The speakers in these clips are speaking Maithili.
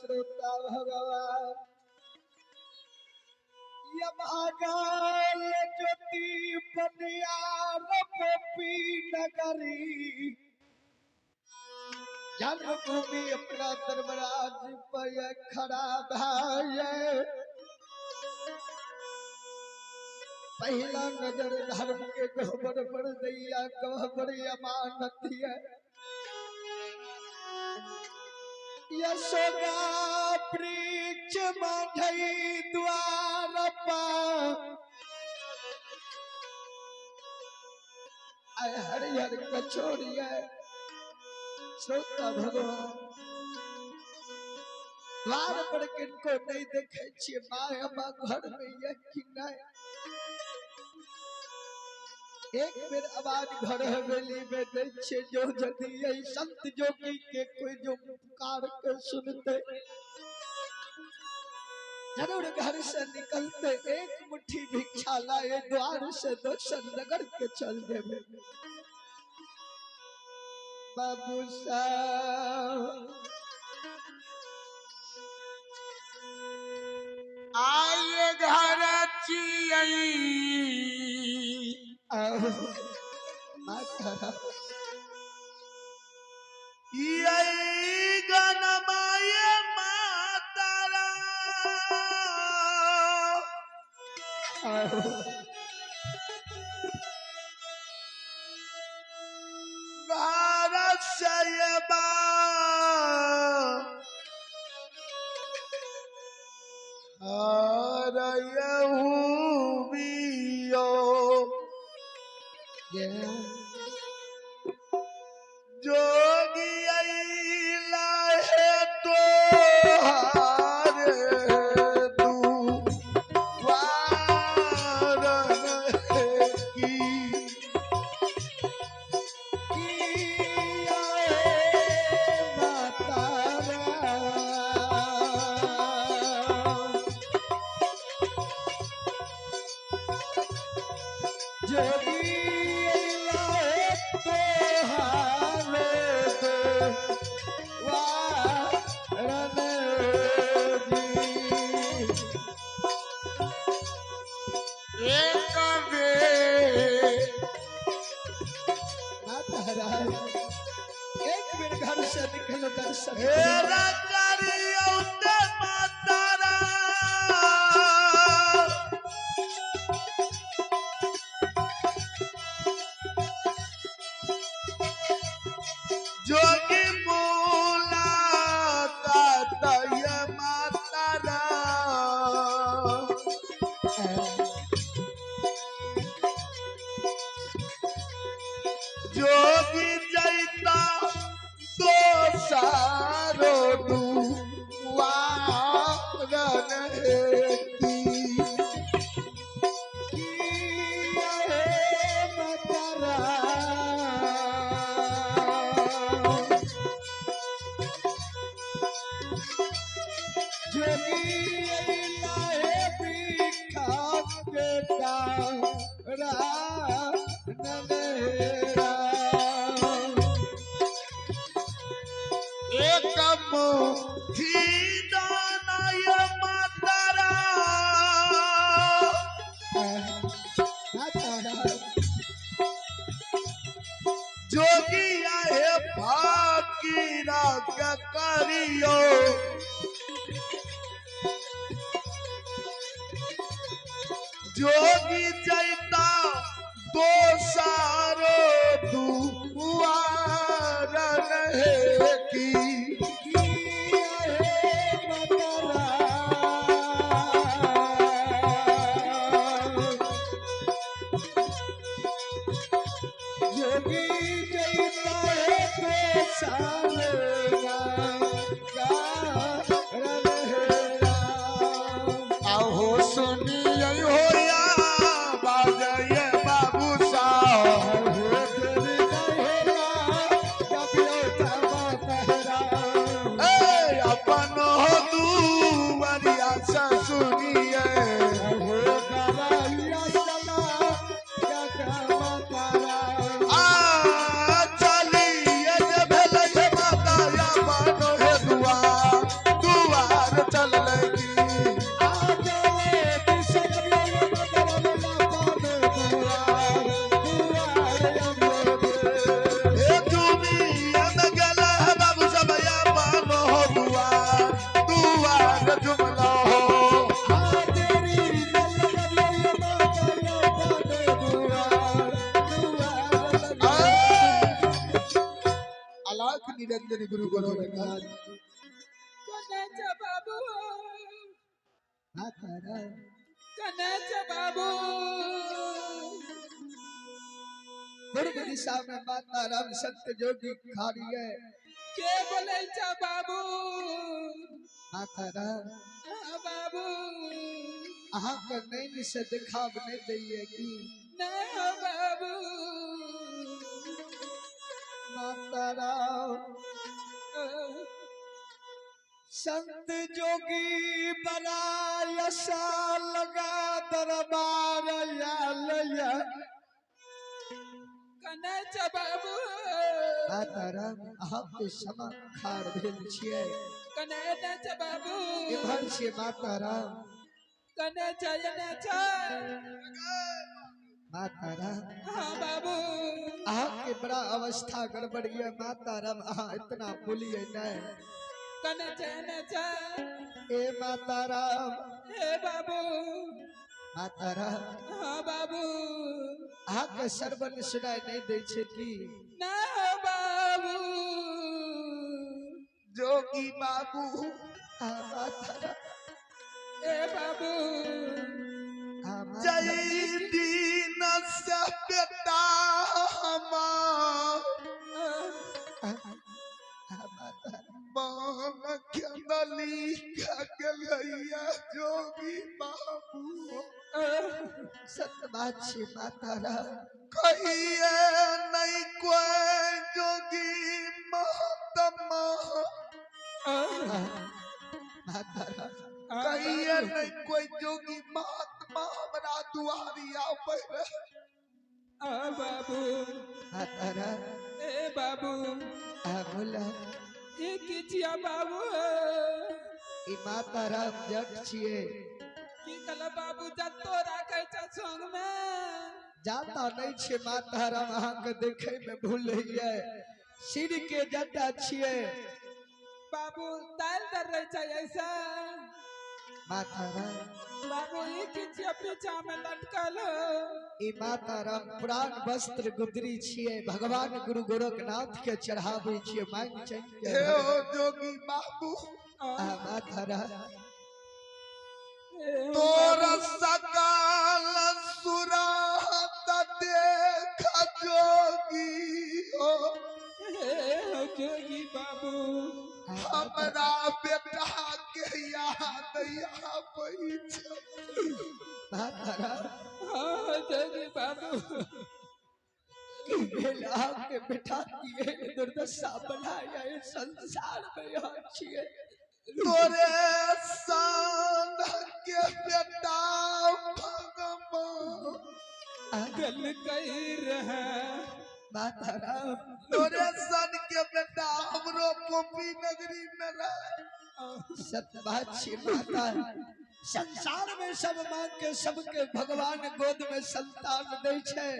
श्रोता भगवान यभागल ज्योति बनियार पोपी नगरी जन्मभूमि अपना धर्मराज पर खड़ा भाई। पहला नजर धर्म के गोबर पर दैया गहबर अमानत है। यशोदा वृक्ष मधई द्वार पर हरिहर कचोरिया। श्रोता भगवान द्वार पर किनको नहीं देखे छिए, my अम्मा घर में ये कि नहीं। एक बेर आवाज घर हवेली में दै छिए, जो यदि यही संत जोगी के कोई जो पुकार के सुनते जरूर घर से निकलते, एक मुट्ठी भिक्षा लाए द्वार से दोसर नगर के चल देवे। बाबू साहब आए घर चियई माता यही गणमाय मातारा घर सयबा जोगी अइला है तो हारे दुआरन की माता जोगी एक बेर घर से निकल दर्शन जोगी मुलाकात माता जोगी जैता तो सारो दुआरन की। एक मुट्ठी दाना ये माता राम। जोगी आए फकीरा के करियो, जोगी जैता दोसारो दुआर रहे की। जोगी जैता है आहो सुनिए हो या बाजये बाबू साहब। ए अपन हो दुआरिया से सुनिए। आ चलिए जे भेलै हे माता अपन हे दुआर, दुआर चललै की। हे झूमिया में गेल हे बाबू सब अपन हो दुआर, दुआर झुमलो हो। अलाख निरंजन गुरु गोरखनाथ। कने बाबू, कने बाबू। पूर्व दिशा में माता राम संत जोगी खारी है। के बोले छा बाबू? माता राम हाँ बाबू। अहाँ के नैन से देखाब नहीं दैये की? नहीं हो बाबू। माता राम संत जोगी बड़ा यशा लगा दरबार या। कने छा बाबू? माता राम अहाँ के समा खार भेल छियै। कने ने छा बाबू? इम्हर छियै माता राम। कने छा एने छा? माता राम हाँ बाबू। अहाँ के बड़ा अवस्था गड़बड़ ये माता राम, अहाँ इतना बोलिए नहीं। कने छा एने छा? ए माता राम। हे बाबू। माता राम हाँ बाबू। अहाँ के श्रवण सुनाई नहीं दै छै की? नहीं हो बाबू। जोगी बाबू। हाँ माता राम। ए बाबू। हाँ माता राम। जय दीन से बेटा हमार हाँ माता राम। मान खेदली गेलैया जोगी बाबू। सत्य बात छै माता राम। कहिए नहीं कोई जोगी महात्मा, माता राम कहिए नहीं कोई जोगी महात्मा हमरा दुआरी आबै रहे। आ बाबू। माता राम। ए बाबू। हाँ बोला। ई की छिया बाबू? ई माता राम जट छियै। की कहल बाबू? जतो राखै छ संग में। जाता नहीं छियै माता राम, अहाँ के देखे में भूल होइए। सिर के जटा छियै बाबू। दाल दर रहे छ ऐसा माता राम। बाबू ई की छिया पीछा में लटकल? ई माता राम पुरान वस्त्र गुदरी छियै, भगवान गुरु गोरखनाथ के चढ़ाबै छियै मांग चंग के। हे ओ जोगी बाबू। आ माता राम। तोर सकाल सुरात देख जोगी हो। जोगी बाबू। हमरा बेटा के याद आबै छै। माता राम। हाँ जोगी बाबू। की भेल अहाँके बेटा की दुर्दशा बनाया संसार में यहाँ छियै? तोरे सन के बेटा भगवान दिल कही रहे माता राम तोरे सन के बेटा हमरो पोपी नगरी में रहे। सत्य बात छी माता। संसार में सब मांग के सबके भगवान गोद में संतान दै छै।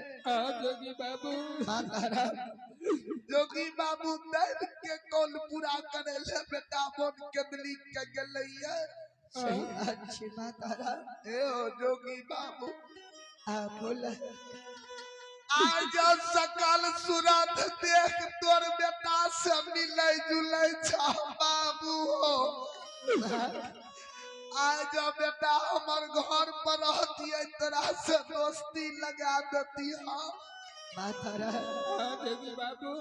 जोगी बाबू माता राम जोगी बाबू दैव के कौल पूरा करे ले बेटा बोन केदली के गेलैया। सही बात छी माता राम। ए ओ जोगी बाबू आ बोल आज सकल सूरत देख तोर बेटा से मिलै जुलै छा बाबू हो। आज बेटा हमर घर पर रहती तोरा से दोस्ती लगा देती। हाँ माता राम जोगी बाबू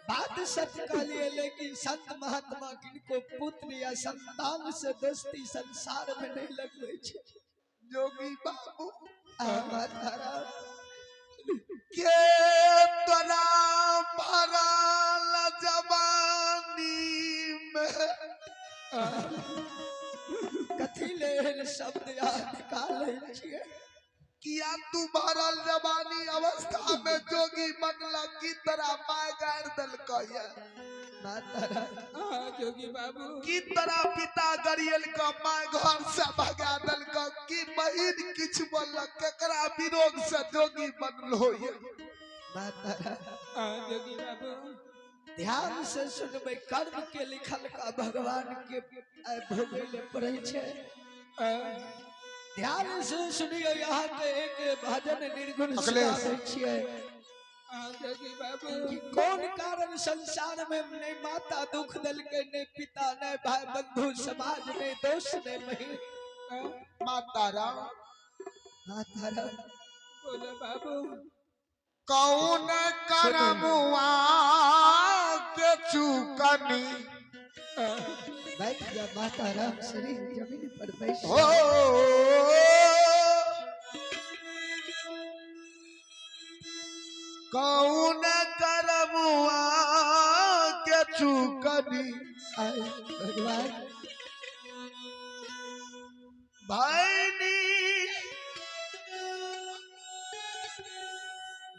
बात सत्य कहलिए, लेकिन संत महात्मा किनको पुत्र या संतान से दोस्ती संसार में नहीं लगवे छै। जोगी बाबू आ माता राम के तोरा भरल जवानी में कथी ले एहन शब्द याद निकालै छियै? किया तू भरल जवानी अवस्था में जोगी बनला की तोरा माय गारि देलकै? माता राम जोगी बाबू की तोरा पिता गरियल का my घर से भगा देलक? की बहिन किछु बोललक? केकरा विरोध से जोगी बनलो? माता राम जोगी बाबू ध्यान से सुनबै, कर्म के लिखल का भगवान के भोगै ले पड़ै छै। ध्यान से सुनियो, यहाँ के एक भजन निर्गुण सुनाबै छियै जोगी बाबू कि कौन कारण संसार में नहीं माता दुख देलकै, नहीं पिता, नहीं भाई बंधु, समाज, नहीं दोस्त, नहीं बहिन। माता राम माता राम बोलो बाबू कौन करमुआ के चुकनी? बैठ जा माता राम, शरीर जमीन पर बैठ हो कौन करमुआ के चुकनी? भगवान भाईनी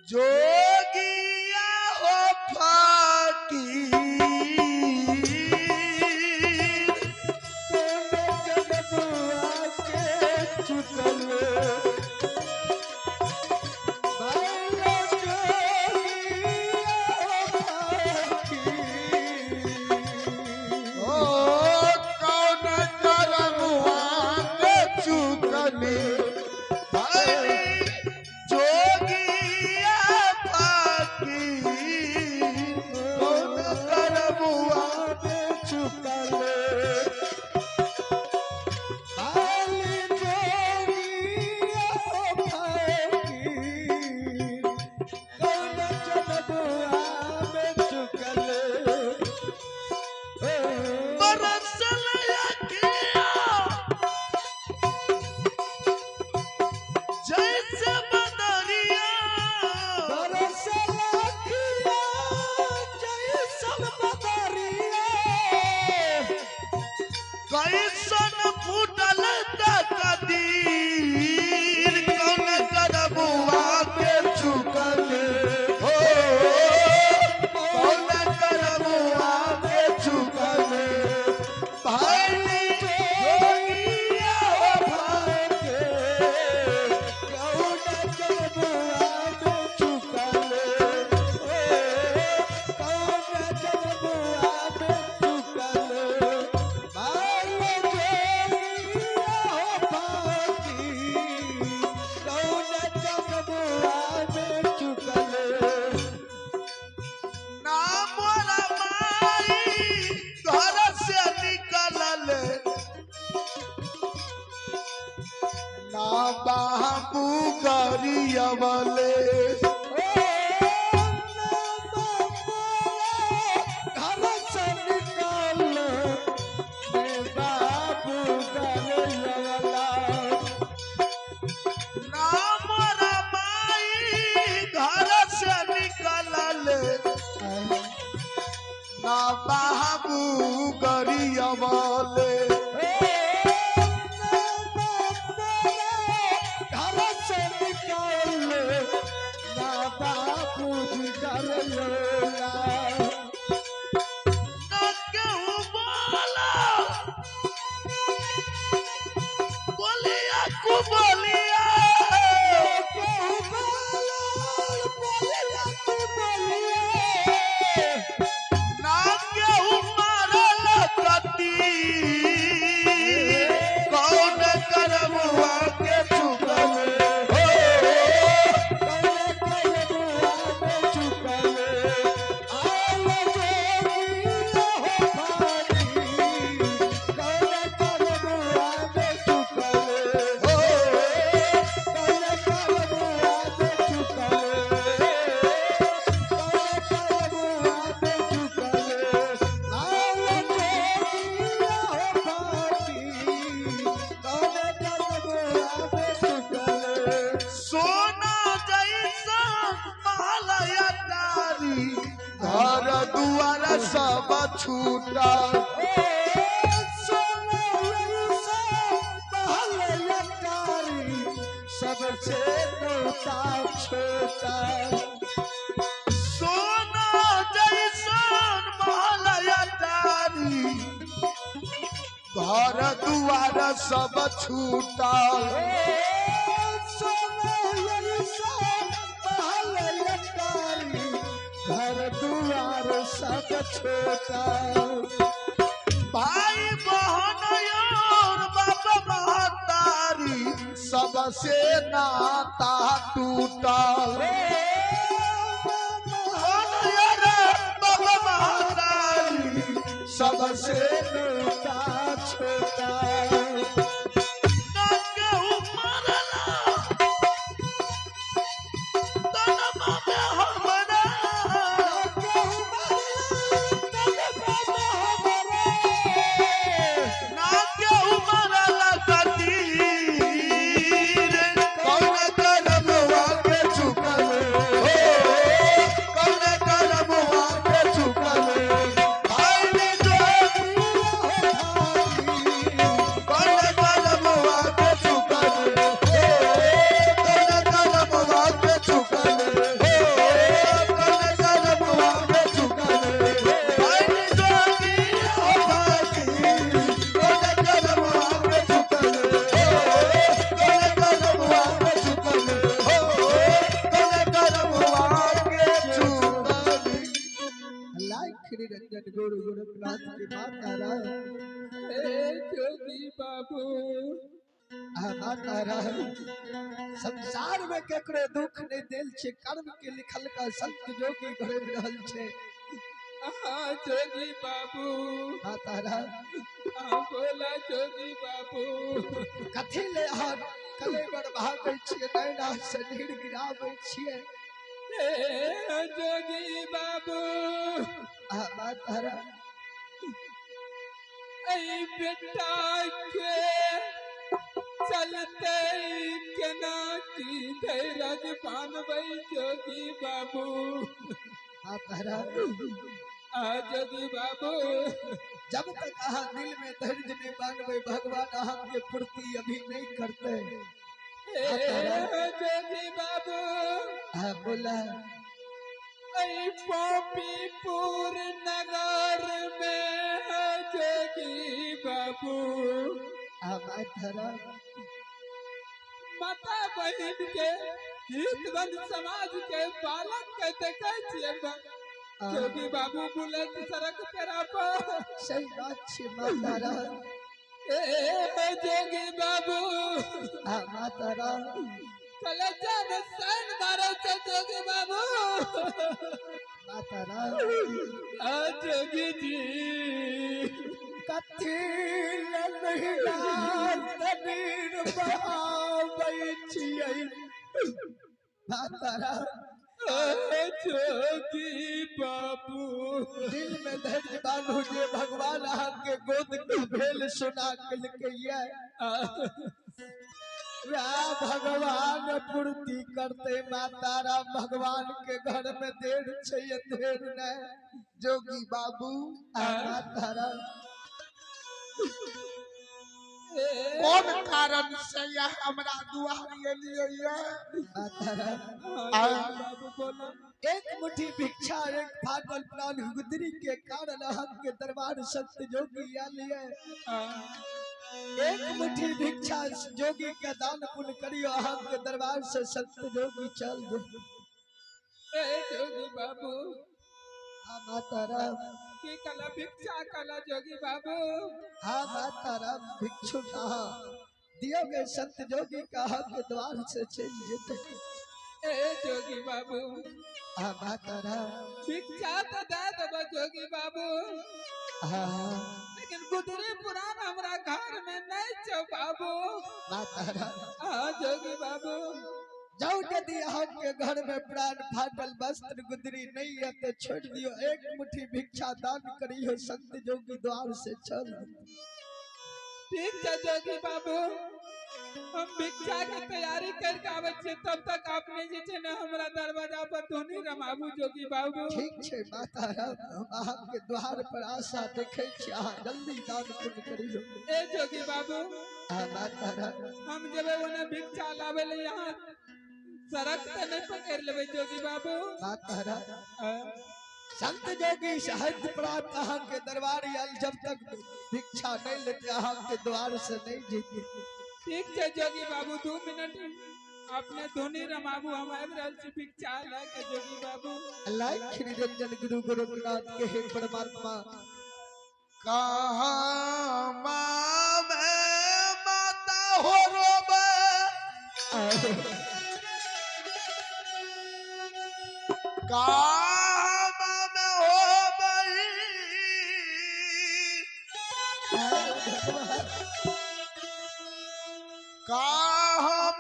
जोगिया हो फकीर कौन करमुआ के चुकल भाईलो जोगिया फकीर। ओ कौन करमुआ के चुकनी? भाईनी जोगिया फकीर कौन करमुआ के चुकल भाईलो जोगिया फकीर कौन करमुआ में चुकल। बरसल अखिया जैसे बदरिया बरसल अखिया जैसन बदरिया कैसन फूटल तकदीर कौन करमुआ के चुकल हो कौन करमुआ के चुकल? भाई जोगिया हो ना मोरा माई घर से निकलल ना बाबू गरियवले ना मोरा माई घर से निकलल ना बाबू गरियवले घर से कर लोला। ना केहू बोला बोलिया कु बोलिया, केहू बोला बोलिया कु बोलिया, ना केहू मारल कती कौन करमुआ के चुकल हो, कौन करमुआ के चुकल आल जोगी हो भारी, कौन करमुआ के चुकल हो, कौन करमुआ के चुकल, कौन करमुआ के चुकल आल जोगी हो भारी, कौन करमुआ के चुकल। सोना जैसा महलया तारी घर दुआर सब छूटल, सबसे नौता छोटा, सोना जैसा महलया तारी घर दुआर सब छूटल, घर दुआर सब छोटा, भाई बहन और बाप महतारी सबसे नाता टूटल, बाप महतारी सबसे नौता छोटा। ना केहू मरला तनमा में हमरा, ना केहू मरला कतीर कौन करमुआ के चुकल हो, कौन करमुआ के चुकल भाई ने जोगी कौन करमुआ के चुकल हो, कौन करमुआ के चुकल हो, कौन करमुआ के चुकल भाई ने जोगी हो भाई, कौन करमुआ के चुकल हो, कौन करमुआ के चुकल हो, कौन करमुआ के चुकल। लाइक निरंजन गुरु गोरखनाथ के माता राम, ए जोगी बाबू, माता राम। संसार में केकरो दुख नहीं देल छे, कर्म के लिखल का संत जोगी घरे में रहल छे। हाँ जोगी बाबू, माता राम हाँ बोला जोगी बाबू, कथी ले अहाँ कलेवर भागै छियै, नैना से नीर गिराबै छियै। ए जोगी बाबू, आ माता राम ऐ बेटा के चलते केना की धैर्य बांधबै जोगी बाबू। माता राम आ जोगी बाबू, जब तक अहाँ दिल में धैर्य नहीं बांधबै भगवान अहाँ के पूर्ति अभी नहीं करते। ए जोगी बाबू, हाँ बोला। ऐ पॉपीपुर नगर में जोगी बाबू, आ माता राम माता बहन के हितबंध समाज के बालक के देखे छियै जोगी बाबू बुलंद सड़क पर पर। सही बात छे माता राम। ए जोगी बाबू, आ माता राम कलेजा में सन मारे छे जोगी बाबू। माता राम आ जोगी जी, कथी ललहिना तनीर बहाबै छियै माता राम। जोगी बाबू, दिल में धैर्य बांधू जे भगवान अहाँ के गोद के भेल सुना केलकैया, वएह भगवान पूर्ति करते। माता राम भगवान के घर में देर छै देर नहीं। जोगी बाबू, आ माता राम ए कोन कारण से यह हमरा दुआर एलियै ये? माता राम हाँ, जोगी बाबू बोलो। एक मुट्ठी भिक्षा एक फाटल प्राण गुदरी के कारण अहम के दरबार संत जोगी आयल ये। हाँ, एक मुट्ठी भिक्षा जोगी के दान पुण्य करियो, अहम के दरबार से संत जोगी चल दे। ए जोगी बाबू। हाँ माता राम। की कला भिक्षा कला जोगी बाबू? हाँ माता राम, भिक्षु कहा दियो गए संत जोगी का अहम के द्वार से चल जेते। ए जोगी बाबू। हाँ माता राम। भिक्षा तो दे देबो जोगी बाबू, हाँ लेकिन गुदरी पुरान हमरा घर में नहीं छो बाबू। माता राम। हाँ जोगी बाबू। जाओ यदि अहाँ के घर में प्राण फाटल वस्त्र गुदरी नहीं है तो छोड़ दियो, एक मुट्ठी भिक्षा दान करियो, संत जोगी द्वार से चल। ठीक है जोगी बाबू, हम भिक्षा के तैयारी करके आबै छियै, तब तक अपने जे छै ने हमरा दरवाजा पर धुनी रमाबू जोगी बाबू। ठीक छै माता राम, हम अहाँ के द्वार पर आशा देखै छी, अहाँ जल्दी दान पुण्य करियो। ए जोगी बाबू। हाँ माता राम। हम जेबै ओने भिक्षा लाबै ले, यहाँ सड़क तऽ नहीं पकड़ लेबै जोगी बाबू? माता राम। हाँ, संत जोगी साहित्य प्राप्त अहाँ के दरबार आयल, जब तक भिक्षा नहीं लेते अहाँ के द्वार से नहीं जीते। ठीक छै जोगी बाबू, 2 मिनट अपने धुनी रमाबू, हम आबि रहल छी भिक्षा लए के जोगी बाबू। लाइक निरंजन गुरु गोरखनाथ के हे परमात्मा। कहाँ में माता हो रोबे, कहाँ में हो बई, कहाँ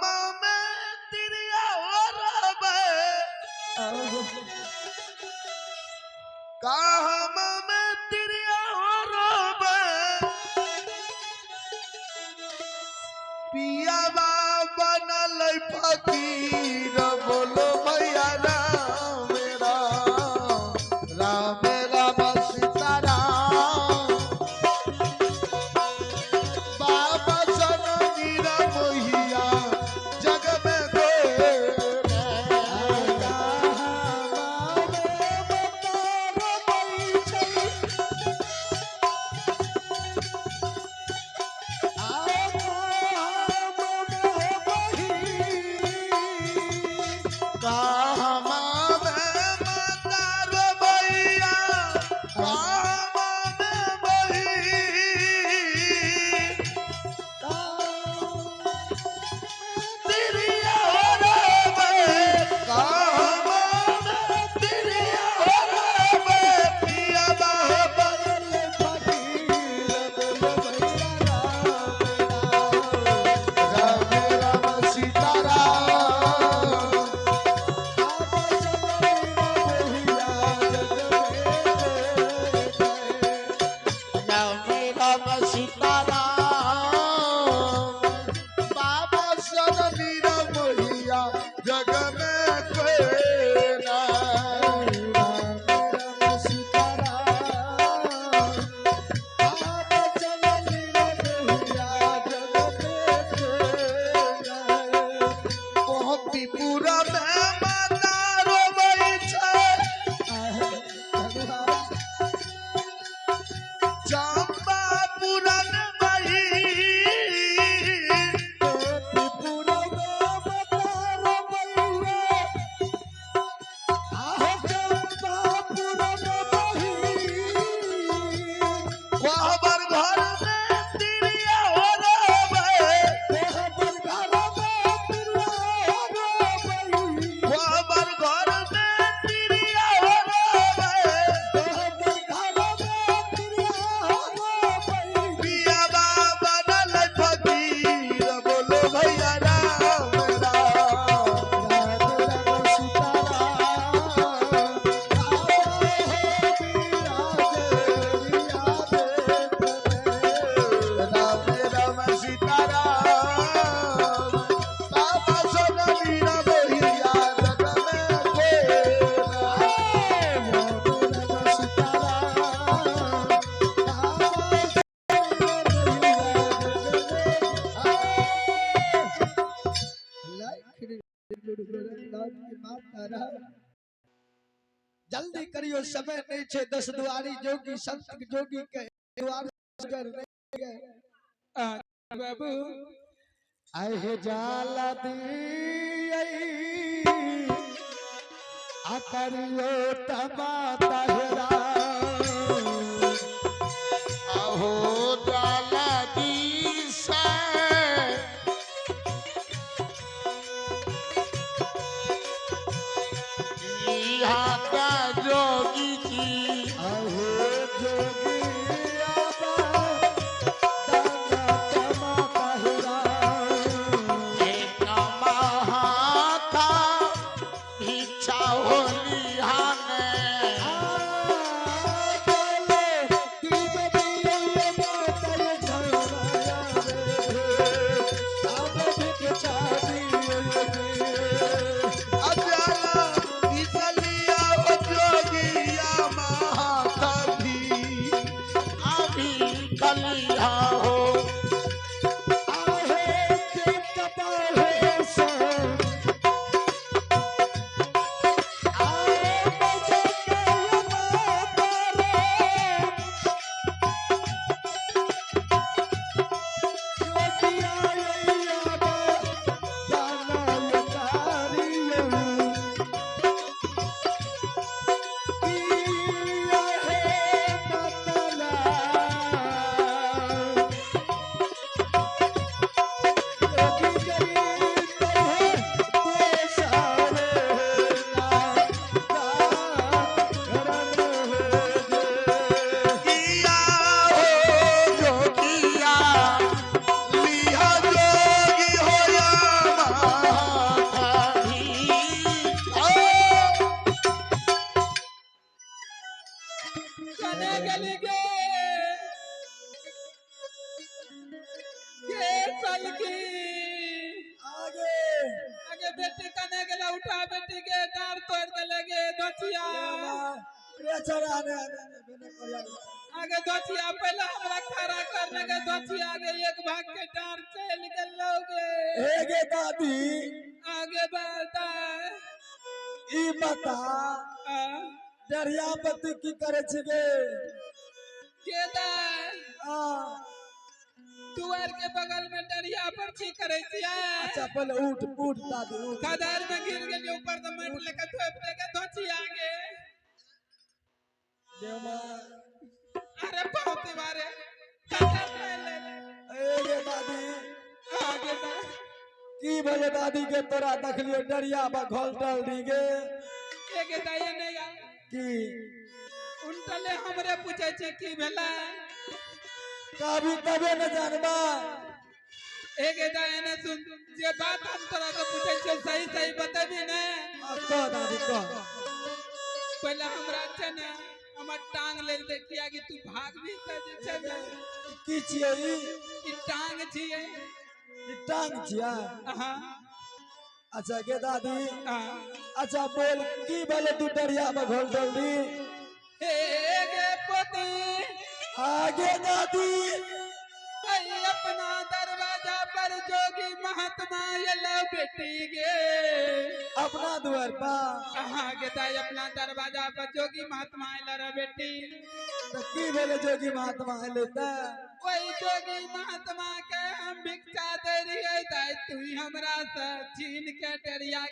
में तिरिया हो रोबे, कहाँ में तिरिया हो रोबे, पियावा बनल फकीर बोलो भैया राम राम। आपकी माता रह। जल्दी करियो, समय नहीं छे। 10 दुआरी जोगी संत जोगी के द्वार गुजर नहीं गए। बाबू आहे जाला दी आ करियो तमाता हेरा। अहो जाला दी से लिहाता जोगी जी। अहो जोगी आबा दाना तमाता हेरा। एक महाथा भिक्षा हो लिहाने। आ बोले दीप दियो माता ये झोला रे आब भिक्षा दियो रे। अजाला इसलिया हो जोगिया महाथा भी अभी कलिया हो। आहे चित बाहे से आए मुझे के माता रे जोगिया आबा दाना तारियो किया है मतला जोगी गई तरह देसारे ना रण हो जे। किया हो जोगिया लिहा जोगी हो या महाथा भी। कने गली गे के सलकी आगे आगे बेटी कने गेला, उठा बेटी के दार तोड़ देले गे दोचिया। रे छोरा आने आने आने बेने करिया। आगे दोचिया पहले हमरा खड़ा करने के दोचिया आगे एक भाग के डार चल गेलो गे। हे गे दादी आगे बढ़ता ई बता दरियापति की करे छिगे? के दाय आ दुआर के बगल में डरिया पर की करे छियै? अच्छा पहले उठ उठ दादी उठ। खदार में गिर गेली ऊपर से माटि लेके थोप देके दोचिया गे। देवमा अरे बहुत बारे खदार ले ले। ए गे दादी आगे दा की भेले दादी के तोरा देखलियो डरिया बा घोलटल दी गे? एगे दाइये नहीं आ की उनटले हमरे पूछे छै की भेलै? कभी तबे न जानबा। एगे दाइये ने सुन, जे बात हम तोरा से पूछे छियै सही सही बतेबी ने? आ कह दादी कह। पहले हमरा छै ने हमर टांग लेल दे, किया कि तू भाग भी त जे छै ने। की छियै ई? ई टांग छियै। ई टांग छियै? हाँ। अच्छा गे दादी। हाँ। अच्छा बोल की भेले तू डरिया बा घोलटल दी? हे गे पोती आगे दादी ऐ अपना दरवाजा पर जोगी महात्मा एलो बेटी गे। अपना द्वार पर? हाँ गे दाई अपना दरवाजा पर जोगी महात्मा एलो रे बेटी। त की भेले जोगी महात्मा एले त? वही जोगी महात्मा के हम भिक्षा दे रहियै दाई, तू ही हमरा से छीन के डरिया